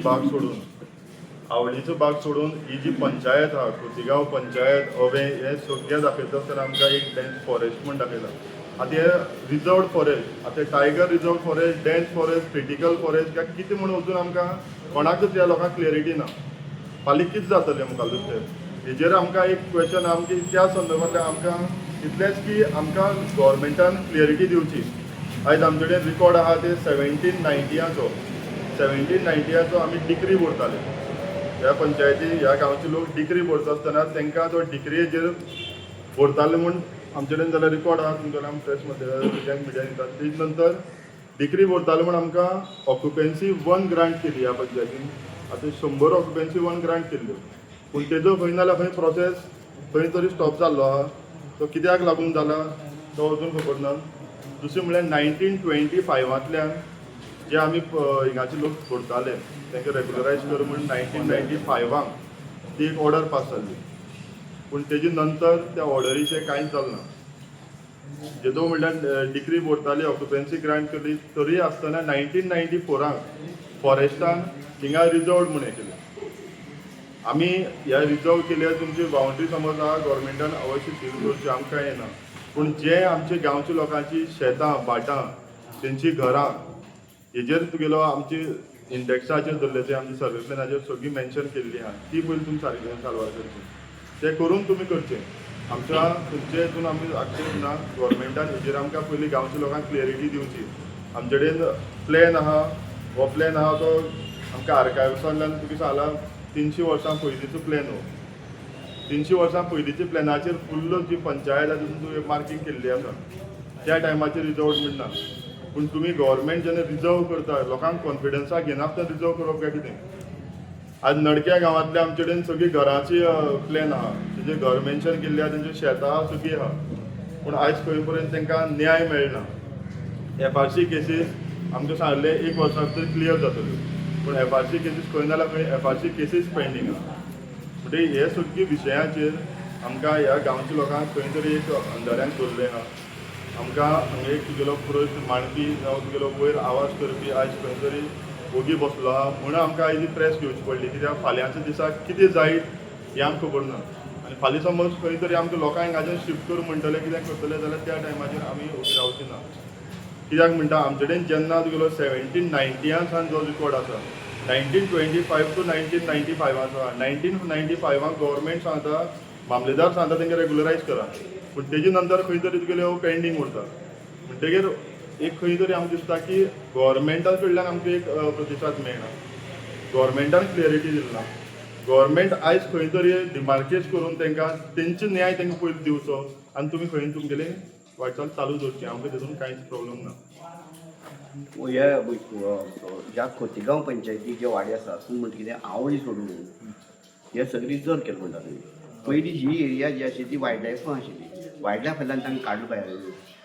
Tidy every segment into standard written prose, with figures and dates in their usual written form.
बाग सोडून, आवडीचो बाग सोडून ही जी पंचायत आहा, खोतीगांव पंचायत, अवे हे सगळें दाखयता आसतना आमकां एक डेन्स फॉरेस्ट म्हूण दाखयला. आतां हे रिजर्वड फॉरेस्ट, आतां tiger reserve forest, dense forest, critical forest काय कितें म्हूण अजून आमकां कोणाकच ह्या लोकांक क्लियरिटी ना. फाल्यां कितें जातलें मुखाल्लो स्टेप, हेजेर आमकां एक क्वेश्चन आमची. त्या संदर्भांतल्यान आमकां इतलेंच की आमकां गव्हर्मेंटान क्लियरिटी दिवची. आयज आमचे कडेन रिकॉर्ड आहा ते 1790याचो. 1790याचो आमी डिक्री बरताले. ह्या पंचायती, ह्या गांवचे लोक डिक्री बरता आसतना तांकां तो डिक्रीचेर बरताले म्हूण आमचे कडेन जाल्यार रिकॉर्ड आहा. तुमच्या आमी प्रेस मध्ये मिडिया दितात. तेज नंतर डिक्री बरताले म्हूण आमकां ऑक्युपन्सी वन ग्रांट केली ह्या पंचायतीन. आतां 100 ऑक्युपन्सी वन ग्रांट केल्ल्यो, पूण तेजो खंय ना जाल्यार खंय प्रोसेस खंय तरी स्टॉप जाल्लो आहा. तो कित्याक लागून जाला तो अजून खबर ना. दुसरें म्हणल्यार 1925फांतल्यान जे आमी हिंगाचे लोक करताले, तांकां रेगुलरायज कर म्हूण 1995 ती एक ऑर्डर पास जाल्ली, पूण तेजे नंतर त्या ऑर्डरीचें कांयच जालें ना. जेदो म्हणल्यार डिक्री बरताली, ऑक्युपन्सी ग्रांट केली, तरी आसतना 1994 फॉरेस्टान हिंगा रिजर्वड म्हूण हें केलें. आमी ह्या रिजर्व केल्या, तुमची बाउंड्री समज आहा, गव्हर्मेंटान अवश्य सील करची, आमकां कांय येना. पूण जे आमचे गांवच्या लोकांची शेतां भाटां, तेंची घरां, हेजेर तुगेलो आमची इंडेक्साचेर धरले, ते आमची सर्वे प्लॅनाचेर सगळी मेन्शन केल्ली आहा, ती पयलीं तुमी सारकी साल्वार करची. ते करून तुमी करचें. आमच्या खंयचे हितून आमी आक्षेप ना. गव्हर्मेंटान हेजेर आमकां पयलीं गांवच्या लोकांक क्लियरिटी दिवची. आमचे कडेन प्लॅन आहा. हो प्लॅन आहा तो आमकां आर्कायव्सांतल्यान तुका सांगला, 300 वर्सां पयलींचो प्लॅन हो. 300 वर्सां पयलींच्या प्लॅनाचेर फुल्ल जी पंचायत आहा, तितून तुवें मार्कींग केल्ली आसा. त्या टायमाचेर रिजर्वड म्हण ना, पूण तुमी गव्हर्मेंट जेन्ना रिजर्व करता, लोकांक कॉन्फिडन्साक घेनासतना रिजर्व करप काय कितें? आज नडक्या गांवांतल्या आमचे कडेन सगळीं घराची प्लॅन आहा, तेजे घर मेन्शन केल्ली आहा, तेंची शेतां आहा, सगळीं आहा, पूण आयज खंय पर्यंत तांकां न्याय मेळना. एफआरसी केसीस आमकां सांगले एक वर्सा भितर क्लियर जातल्यो, पूण एफआरसी केसीस खंय ना जाल्यार खंय एफआरसी केसीस पेंडींग आहा. म्हणजे हे सगळी विशयाचेर आमकां ह्या गांवच्या लोकांक खंय तरी एक अंधाऱ्यांत दवरलें आहा. आमकां हांगा एक तुगेलो प्रश्न मांडपी जावं तुगेलो वयर आवाज करपी आयज खंय तरी ओगी बसलो आहा, म्हणून आमकां आयज ही प्रेस घेवची पडली. कित्याक फाल्यांच्या दिसाक कितें जायत हें आमकां खबर ना. आनी फाल्यां समज खंय तरी आमकां लोकांक हांगाच्यान शिफ्ट कर म्हणटले, कितें करतले जाल्यार त्या टायमाचेर आमी ओगी रावचे ना. कित्याक म्हणटा, आमचे कडेन जेन्ना तुगेलो 1790 सावन जो रिकॉर्ड आसा, 1925 टू 1995 आसा, 1995 गव्हर्मेंट सांगता, मामलेदार सांगता तेंकां रेगुलरायज करा, पूण तेजे नंतर खंय तरी तुगेले पेंडींग उरता. म्हणटगीर एक खंय तरी आमकां दिसता की गव्हर्मेंटा कडल्यान आमकां एक प्रतिसाद मेळना. गव्हर्मेंटान क्लियरिटी दिली ना. गव्हर्मेंट आयज खंय तरी डिमार्केट करून तांकां तेंचे न्याय तांकां पयलीं दिवचो आनी तुमी खंय तुमगेले वाटचाल चालू दवरची. आमकां तितून कांयच प्रॉब्लम ना. हे ज्या खोतीगांव पंचायती जे वाडे आसा, तूं म्हणटा कितें आवळी सोडून हे सगळी रिजर्व केलें म्हणटा तुमी. पयलीं ही एरिया जी आशिल्ली ती वायल्ड लायफां आशिल्ली. वायल्ड लायफांतल्यान तांकां काडलो भायर.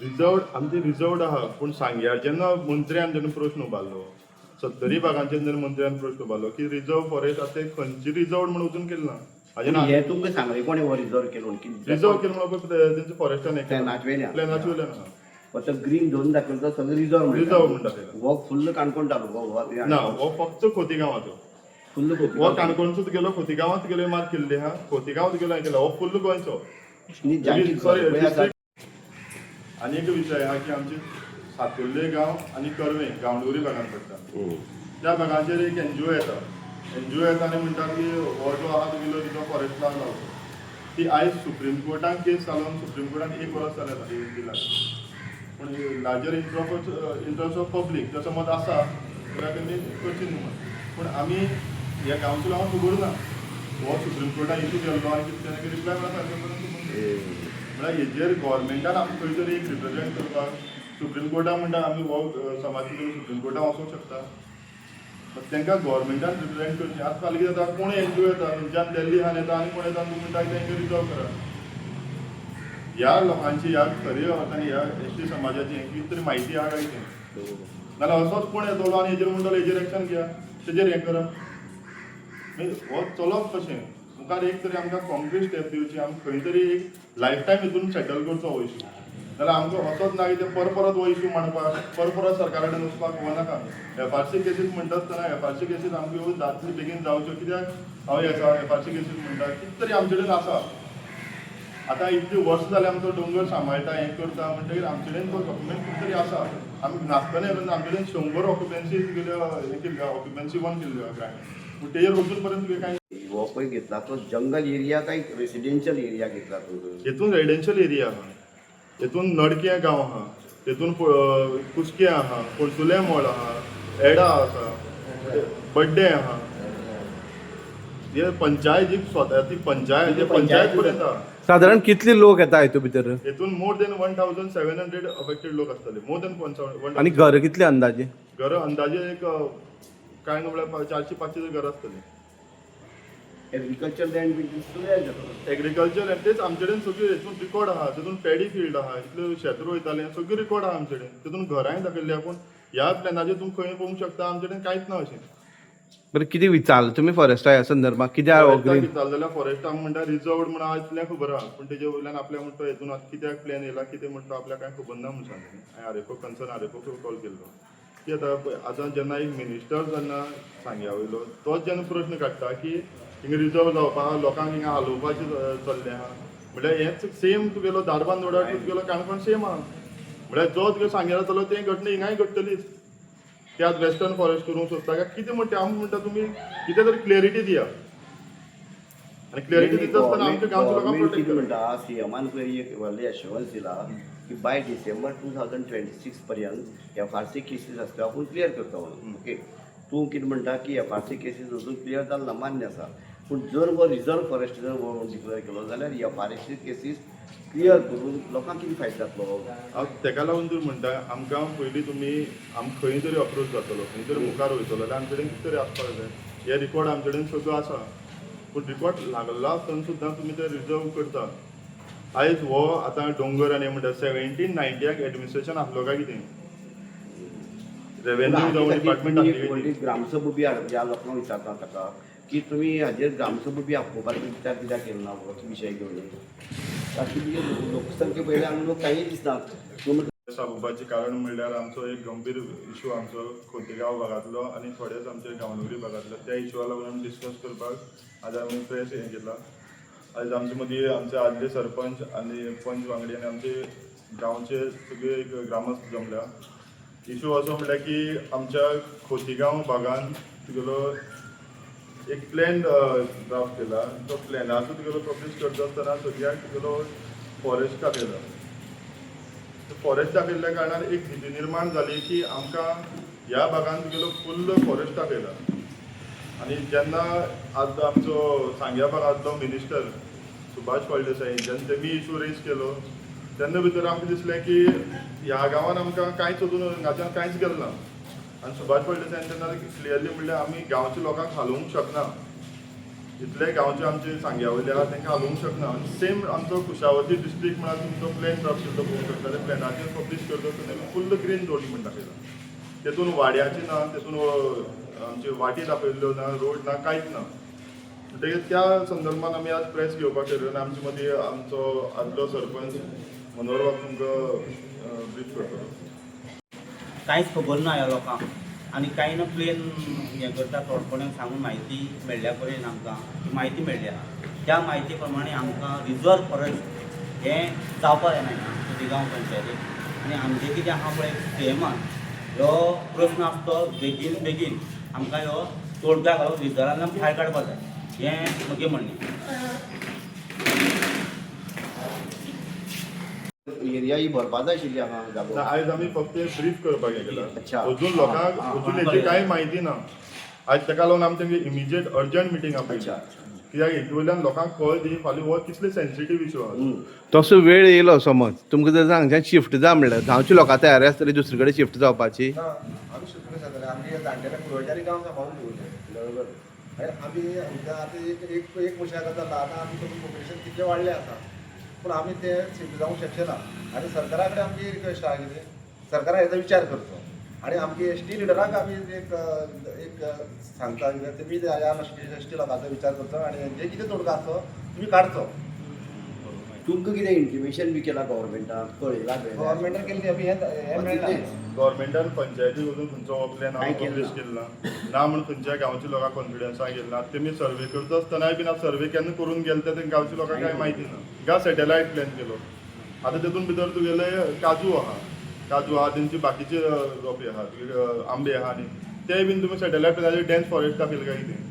रिजर्वड, आमचे रिजर्वड आहा, पूण सांग्यार जेन्ना मंत्र्यान जेन्ना प्रश्न उबारलो, सत्तरी भागांचेर जेन्ना मंत्र्यान प्रश्न उबारलो की रिजर्व फॉरेस्ट आतां ते खंयची रिजर्वड म्हणून वचून केलें ना हाजें ना. हे तुमकां सांगलें कोणें हो रिजर्व केलो म्हणून? रिजर्व केलें म्हणून तेंचे फॉरेस्टान प्लॅनाचे वयल्यान. प्लॅनाचे वयल्यान आहा. फक्त ग्रीन झोन दाखयलो तो सगळो रिजर्व. रिजर्व म्हणून दाखयला. हो फुल्ल काणकोण तालुको हो? ना, हो फक्त खोतीगांवाचो. फुल्ल. हो काणकोणचो गेलो, खोतीगांवात गेलो, मार्क केल्ली आहा, खोतीगांवात गेलो, हें केलो. हो फुल्ल गोंयचो. जांची सॉरी. पळय आसा. आनी एक विशय आहा की आमचे सातुर्ले गांव आनी कर्वे गांवडोंगरी भागान पडटा. त्या भागाचेर एक एनजीओ येता. एनजीओ येता आनी म्हणटा की हो जो आहा तुगेलो तिचो फॉरेस्ट प्लान लावचो. ती आयज सुप्रीम कोर्टान केस चालून सुप्रीम कोर्टान एक वर्स जालें दिला, पूण larger interest of public जर समज आसा जाल्यार तेमी करची न्हू म्हणून. पूण आमी ह्या गांवच्या लोकांक खबर ना हो सुप्रीम कोर्टान इशू केल्लो आनी कितें तेणें रिप्लाय मेळ्ळा सारकें पर्यंत. म्हळ्यार हेजेर गव्हर्मेंटान आमकां खंय तरी एक रिप्रेझेंट करपाक सुप्रीम कोर्टान म्हणटा आमी हो समाज सुप्रीम कोर्टान वचूंक शकता. तांकां गव्हर्मेंटान रिप्रेझेंट करचें. आतां फाल्यां कितें जाता, कोण एनजीओ येता, खंयच्यान दिल्ली हान येता आनी कोण येता आनी तूं म्हणटा की तांकां रिजर्व करा. ह्या लोकांची, ह्या खरी अर्थान ह्या एसटी समाजाची कितें तरी म्हायती आहा काय कितें? नाल्यार असोच कोण येतलो आनी हेजेर म्हणटलो हेजेर एक्शन घेया, तेजेर हें करा. मागीर हो चलप कशें मुखार? एक तरी आमकां कॉन्क्रीट स्टेप दिवची. आमी खंय तरी एक लायफ टायम हितून सेटल करचो हो इशू. नाल्यार नाल्यार आमकां असोच ना की ते परत परत हो इशू मांडपाक, परत परत सरकारा कडेन वचपाक नाका. एफआरसी केसीस म्हणटा आसतना एफआरसी केसीस आमकां ह्यो जातली बेगीन जावच्यो, कित्याक हांव एफआरसी केसीस म्हणटा कितें तरी आमचे कडेन आसा. आतां इतली वर्स जालें आमचो दोंगर सांबाळटा, हें करता, म्हणटकीर आमचे कडेन तो डॉक्युमेंट कितें तरी आसा. आमी नासतना येयलो, आमचे कडेन 100 ऑक्युपन्सी तुगेल्यो हें केल्ल्यो, ऑक्युपन्सी वन केल्ल्यो ग्रांट, पूण तेजेर अजून पर्यंत तुवें कांय हो पळय घेतला तो जंगल एरिया काय रेसिडेन्शियल एरिया घेतला तूं? हेतून रेसिडेन्शियल एरिया आहा, हेतून नडक्या गांव आहा, तेतून कुस्कें आहा, पणसुलें मळ आहा, एडा आसा, बड्डे आहा. हे पंचायत जी स्वता ती पंचायत, जी पंचायत पर्यंत आहा. साधारण कितले लोक येता हितून भितर? हेतून more than 1700 affected लोक आसतले, मोर देन वन. आनी घर कितले अंदाजे? घर अंदाजे एक कांय न्हू म्हळ्यार 400-500 तरी घरां आसतलीं. एग्रीकल्चर लँड बी दिसतलें जाता. एग्रीकल्चर आनी तेच आमचे कडेन सगळी हेतून रिकॉर्ड आहा. तितून पॅडी फिल्ड आहा, इतले शेत रोयताले, सगळी रिकॉर्ड आहा आमचे कडेन. तितून घरांय दाखयल्ली आहा, पूण ह्या प्लॅनाचेर तुमी खंय पळोवंक शकता, आमचे कडेन कांयच ना अशें. बरें, कितें विचारलें तुमी फॉरेस्टा ह्या संदर्भात कित्याक हो फॉरेस्टाक ग्रीन विचारलें जाल्यार फॉरेस्टाक म्हणटा रिजर्वड म्हणून आहा इतलें खबर आहा, पूण तेजे वयल्यान आपल्या म्हणटा हेतून आतां कित्याक प्लॅन येयला कितें म्हणटा आपल्याक कांय खबर ना म्हूण सांगलें. हांवें आरएफओ, कन्सर्न आरएफओ कॉल केल्लो की आतां पळय, आतां जेन्ना एक मिनिस्टर जेन्ना सांग्या वयलो तोच जेन्ना प्रश्न काडटा की हिंगा रिजर्व जावपा आहा, लोकांक हिंगा हालोवपाचें चल्लें आहा, म्हणल्यार हेंच सेम तुगेलो धारबांद रोडार तुगेलो काणकोण सेम आहा. म्हणल्यार जो तुगेलो सांग्यार जातलो तें घटना हिंगाय घडटलीच. ते आज वेस्टर्न फॉरेस्ट करूंक सोदता काय कितें म्हणटा, आमी म्हणटा तुमी कितें तरी क्लॅरिटी दिया आनी क्लॅरिटी दिता आसतना आमच्या गांवच्या लोकांक गव्हर्मेंट प्रोटेक्ट कितें करा. म्हणटा, सीएमान पळय एक व्हडलें एश्योरन्स दिला की बाय डिसेंबर 2026 पर्यंत एफआरसी केसीस आसता आपूण क्लियर करता म्हणून. ओके, तूं कितें म्हणटा की एफआरसी केसीस अजून क्लियर जाल ना, मान्य आसा, पूण जर हो रिजर्व फॉरेस्ट जर हो डिक्लेअर केलो जाल्यार एफआरसी केसीस क्लियर करून लोकांक कितें फायदो जातलो? हांव तेका लागून तर म्हणटा, आमकां पयलीं तुमी आम खंय तरी अप्रोच जातलो, खंय तरी मुखार वयतलो जाल्यार आमचे कडेन कितें तरी आसपाक जाय. हे रिकॉर्ड आमचे कडेन सगळो आसा, पूण रिकॉर्ड लागला आसतना सुद्दां तुमी ते रिजर्व करता. आयज हो आतां दोंगर आनी म्हणटा 1790 एडमिनिस्ट्रेशन आसलो काय कितें, रेवेन्यू जावं डिपार्टमेंट आसली काय कितें? ग्रामसभा बी हाड, ज्या लोकांक विचारता ताका की तुमी हाजेर ग्रामसभा बी आपोवपाचो विचार कित्याक केलो ना हो विशय घेवन? ताकी तुजे लोकसंख्ये पयले आमी लोक कांय दिसना तूं. साबुपाचें कारण म्हणल्यार आमचो एक गंभीर इशू आमचो खोतिगांव भागांतलो आनी थोडेच आमचे गांवडोंगरी भागांतलो, त्या इशुआ लागून आमी डिस्कस करपाक आज आमी प्रेस हें घेतला. आयज आमचे मदीं आमचे आदले सरपंच आनी पंच वांगडी आनी आमचे गांवचे सगळे एक ग्रामस्थ जमल्या. इशू असो म्हणल्यार की आमच्या खोतिगांव भागान तुगेलो एक प्लॅन ड्राफ्ट केला. तो प्लॅनाचो तुगेलो पब्लीश करता आसतना सगळ्याक तुगेलो फॉरेस्ट दाखयला. फॉरेस्ट दाखयल्ल्या कारणान एक भिती निर्माण जाली की आमकां ह्या भागान तुगेलो फुल्ल फॉरेस्ट दाखयला. आनी जेन्ना आज आमचो सांग्या भागांतलो मिनिस्टर सुभाष फळदेसाई जेन्ना तेमी इशू रेज केलो तेन्ना भितर आमकां दिसलें की ह्या गांवान आमकां कांयच अजून हांगाच्यान कांयच गेलें ना. आनी सुभाष फळदेसायान तेन्ना क्लियरली म्हणलें आमी गांवच्या लोकांक हालोवंक शकना, इतले गांवचे आमचे सांग्या वयले आहा तांकां हालोवंक शकना. आनी सेम आमचो कुशावती डिस्ट्रिक्ट म्हळ्यार तुमचो प्लॅन ड्राफ्ट केल्लो पळोवंक शकता. त्या प्लॅनाचेर पब्लीश करता आसतना फुल्ल ग्रीन झोन म्हण दाखयला. तेतून वाड्याचे ना, तेतून आमचे वाटी दाखयल्ल्यो ना, रोड ना, कांयच ना. म्हणटकीर त्या संदर्भात आमी आज प्रेस घेवपाक केल्लो आनी आमचे मदीं आमचो आदलो सरपंच मनोहर बाब तुमकां ब्रीफ करतलो. कांयच खबर ना ह्या लोकांक आनी कांय ना प्लेन हें करता. थोडे सांगून म्हायती मेळ्ळ्या पर्यंत आमकां ती म्हायती मेळ्ळ्या, त्या म्हायती प्रमाणे आमकां रिजर्व फॉरेस्ट हें जावपाक जायना हिंगा खोतिगांव पंचायतीक. आनी आमचें कितें आहा पळय, सीएमान ह्यो प्रस्न आसा तो बेगीन बेगीन आमकां ह्यो तोडगा घालून रिजर्वांतल्यान भायर काडपा जाय, हें म्हगें म्हणणें. एरिया ही भरपा जाय आशिल्ली हांगा जागो. ना, आयज आमी फक्त ब्रीफ करपाक हे केला. अच्छा. अजून लोकांक अजून हेची कांय म्हायती ना. आयज ताका लागून आमी तांकां इमिजिएट अर्जंट मिटींग आपयली, कित्याक हेजे वयल्यान लोकांक कळ दी फाल्यां हो कितले सेन्सिटीव इशू आहा. तसो वेळ येयलो समज तुमकां जर हांगच्यान शिफ्ट जा म्हणल्यार गांवचे लोकां तयारी आसतली दुसरे कडेन शिफ्ट जावपाची? ना, आमी शिकूंक शकतले. आमगे जाणटेल्या पुर्वजांनी गांव सांबाळून दवरले. बरोबर, आनी आमी आमच्या आतां एक एक एक मनशाक जाता, आतां आमी तुमी पॉप्युलेशन कितलें वाडलें आसा, पूण आमी ते शिफ्ट जावंक शकचे ना. आनी सरकारा कडेन आमची रिक्वेस्ट आहा कितें, सरकारान हेजो विचार करचो आनी आमगे एस टी लिडरांक आमी एक एक सांगता कितें, तुमी ह्या एस टी लोकांचो विचार करचो आनी जे कितें तोडगा आसा तो तुमी काडचो. तुमकां कितें इंटिमेशन बी केलां गव्हर्मेंटान कळयलां? गव्हर्मेंटान केल्ली आमी हें हें मेळना. गव्हर्मेंटान पंचायतीक वचून खंयचो हो प्लॅन कांय केलें पब्लीश ना. केल्लो ना, ना म्हूण खंयच्या गांवच्या लोकांक कॉन्फिडन्सान गेल्ले ना. तेमी सर्वे करता आसतनाय बीन सर्वे केन्ना करून गेले ते गांवच्या लोकांक कांय म्हायती ना. गा सॅटेलायट प्लॅन केलो, आतां तेतून भितर तुगेले काजू आहा, काजू आहा, तेंचे बाकीचे रोपे आहा तुगे, आंबे आहा आनी ते बीन तुमी सॅटेलायट प्लॅनाचेर डेन्स फॉरेस्ट दाखयले काय कितें?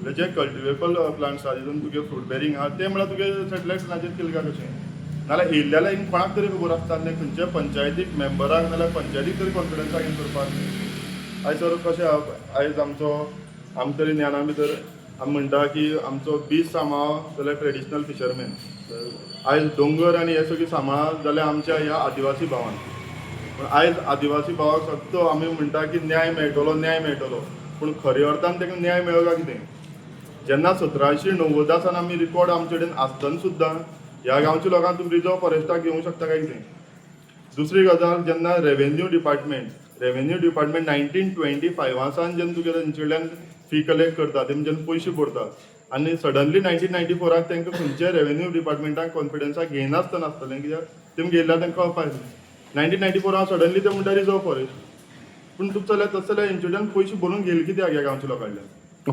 म्हणजे जे कल्टिवेबल प्लांट्स आहा तितून तुगे फ्रूट बेरींग आहा, ते म्हळ्यार तुगे सॅटेलायट प्लॅनाचेर केले काय कशें? नाल्यार येयल्ले जाल्यार हिंग कोणाक तरी खबर आसता न्ही, खंयच्या पंचायतीक मेंबराक नाल्यार पंचायतीक तरी कॉन्फिडन्साक घेवन करपाक. आयज सर कशें आहा, आयज आमचो आमकां तरी ज्ञाना भितर आमी म्हणटा की आमचो बीच सांबाळ जाल्यार ट्रेडिशनल फिशरमॅन, आयज दोंगर आनी हे सगळें सांबाळ जाल्यार आमच्या ह्या आदिवासी भावान. पूण आयज आदिवासी भावाक फक्त आमी म्हणटा की न्याय मेळटलो, न्याय मेळटलो, पूण खऱ्या अर्थान ताका न्याय मेळ्ळो काय कितें? जेन्ना 1790 सावन आमी रिकॉर्ड आमचे कडेन आसतना सुद्दां ह्या गांवच्या लोकांक तुमी रिजर्व फॉरेस्टाक घेवंक शकता काय कितें? दुसरी गजाल, जेन्ना रेवेन्यू डिपार्टमेंट 1925 सावन जेन्ना तुगे तेंचे कडल्यान फी कलेक्ट करता, तेमी जेन्ना पयशे भरता आनी सडनली 1994 तांकां खंयच्याय रेवेन्यू डिपार्टमेंटाक कॉन्फिडन्साक घेयनासतना आसतलें, कित्याक तेमी घेयल्यार तांकां कळपाक जाय. 1994 सडनली ते म्हणटा रिजर्व फॉरेस्ट, पूण तुका जाल्यार तशें जाल्यार हेंचे कडल्यान पयशे भरून घेयले कित्याक ह्या गांवच्या लोकां कडल्यान?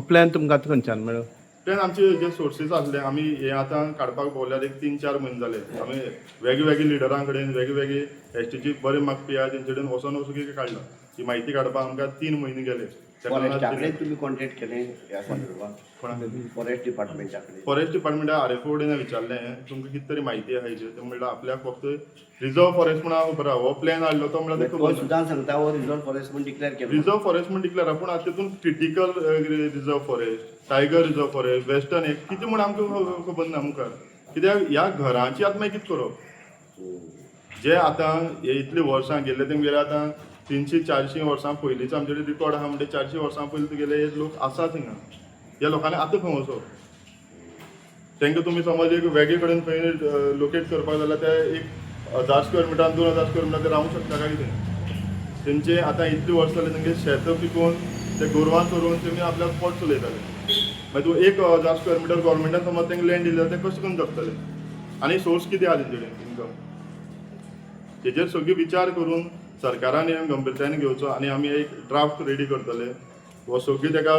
प्लॅन तुमकां आतां खंयच्यान मेळ्ळो? प्लॅन आमचे जे सोर्सीस आसले, आमी हे आतां काडपाक भोवल्यार एक 3-4 म्हयने जाले. आमी वेगळे लिडरां कडेन, वेगळे एसटीची बरे मागपी आहा तेंचे कडेन वचोन वचून कितें काडला. ही म्हायती काडपाक आमकां 3 म्हयने गेले. फॉरेस्टा कडेन तुमी कॉन्टेक्ट केलें ह्या संदर्भात? कोणा? फॉरेस्ट डिपार्टमेंटा कडेन. फॉरेस्ट डिपार्टमेंटा आर एफ ओ कडेन विचारलें, तुमकां कितें तरी म्हायती आहा हेजेर? ते म्हणल्यार आपल्याक फक्त रिजर्व फॉरेस्ट म्हणून खबर आहा. हो प्लॅन हाडलो तो म्हणल्यार तो खबर ना. सुद्दां सांगता हो रिजर्व फॉरेस्ट म्हूण डिक्लेअर केलो. रिजर्व फॉरेस्ट म्हण डिक्लेअर आहा, पूण आतां तितून critical reserve forest, tiger reserve forest, western एक कितें म्हूण आमकां खबर ना मुखार. कित्याक ह्या घरांची आतां मागीर कितें करप? जे आतां हे इतलीं वर्सां गेल्ले, तेमगेले आतां 300-400 वर्सां पयलींचो आमचे कडेन रिकॉर्ड आहा, म्हणजे 400 वर्सां पयलीं तुगेले हे लोक आसात हिंगा. ह्या लोकांनी आतां खंय वचप? तांकां तुमी समज एक वेगळे कडेन खंय लोकेट करपाक जाल्यार ते 1000 स्क्वेअर मिटरान, 2000 स्क्वेअर मिटर ते रावूंक शकता काय कितें? तेंचे आतां इतली वर्सां जाली, तेंगे शेतां पिकोवन, ते गोरवां चरोवन तेमी आपल्याक पोट चलयताले. मागीर तूं 1000 स्क्वेअर मिटर गव्हर्मेंटान समज तांकां लँड दिली जाल्यार ते कशें करून जगतले आनी सोर्स कितें आहा तेंचे कडेन इनकम? तेजेर सगळी विचार करून सरकारान हे गंभीरतायेन घेवचो आनी आमी एक ड्राफ्ट रेडी करतले. हो सगळी ताका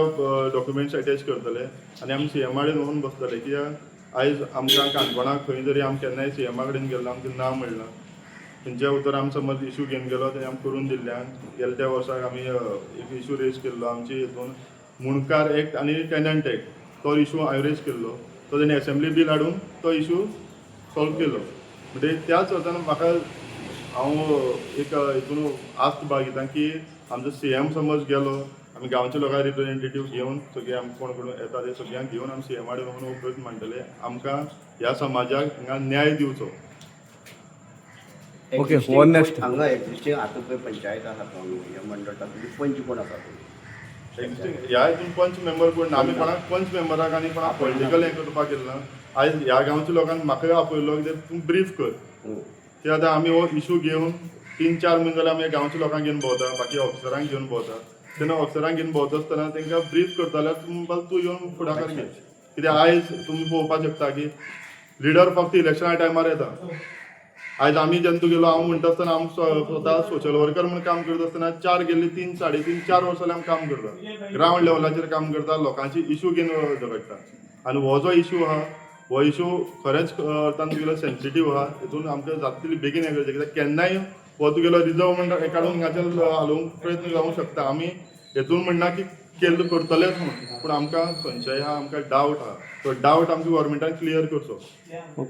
डॉक्युमेंट्स एटॅच करतले आनी आमी सीएमा कडेन वचून बसतले, कित्याक आयज आमकां काणकोणाक खंय जरी आमी केन्नाय सीएमा कडेन गेल्लो, आमकां ना म्हणलां. थंयच्या उतर आमी समज इशू घेवन गेलो, तें आमी करून दिल्ल्यान. गेल्या त्या वर्साक आमी एक इशू रेज केल्लो, आमची हितून मुणकार एक्ट आनी टेनंट एक्ट, तो इशू हांवें रेज केल्लो. तो तेणी एसेंब्ली बील हाडून तो इशू सॉल्व केलो. म्हणजे त्याच अर्थान म्हाका हांव एक हितून आस्त बाळगिता की आमचो सीएम समज गेलो, आमी गांवच्या लोकांक रिप्रेझेंटेटीव घेवन, सगळे आमी कोण कोण येता ते सगळ्यांक घेवन आमी सीएमा कडेन वचून हो प्रश्न मांडटले, आमकां ह्या समाजाक हांगा न्याय दिवचो. Okay, Existing one next. हांगा एक्झिस्टींग आतां पळय पंचायत आसा तो ह्या मंडळ, तातूंत पंच कोण आसा पळय? Existing ह्या हितून पंच मेंबर कोण ना. आमी कोणाक पंच मेंबराक आनी कोणाक पॉलिटिकल हें करपाक गेले ना. आयज ह्या गांवच्या लोकांक म्हाका आपयलो, कित्याक तूं ब्रीफ कर. ते आतां आमी हो इशू घेवन 3-4 म्हयने जाल्यार आमी गांवच्या लोकांक घेवन भोंवता, बाकी ऑफिसरांक घेवन भोंवता. तेन्ना ऑफिसरांक घेवन भोंवता आसतना तांकां ब्रीफ करता जाल्यार तूं म्हणपाक तूं येवन फुडाकार घे, कित्याक आयज तुमी पळोवपाक शकता की लिडर फक्त इलेक्शना टायमार येता. आयज आमी जेन्ना तुगेलो हांव म्हणटा आसतना, आमी स्वता सोशल वर्कर म्हूण काम करता आसतना चार गेल्ली तीन साडे तीन चार वर्सां जालीं आमी काम करता, ग्रावंड लेवलाचेर काम करता, लोकांची इशू घेवन झगडटा. आनी हो जो इशू आहा, हो इशू खरेंच अर्थान तुगेलो सेन्सिटीव आहा. हितून आमकां जाता तितले बेगीन हें करचें, कित्याक केन्नाय हो तुगेलो रिजर्व म्हणटा हें काडून हांगाच्यान हालोवंक प्रयत्न जावंक शकता. आमी हेतून म्हणना की केल्लो करतलेच म्हूण, पूण आमकां खंयच्याय आहा, आमकां डावट आहा, तो डावट आमकां गोवोरमेंटान क्लियर करचो.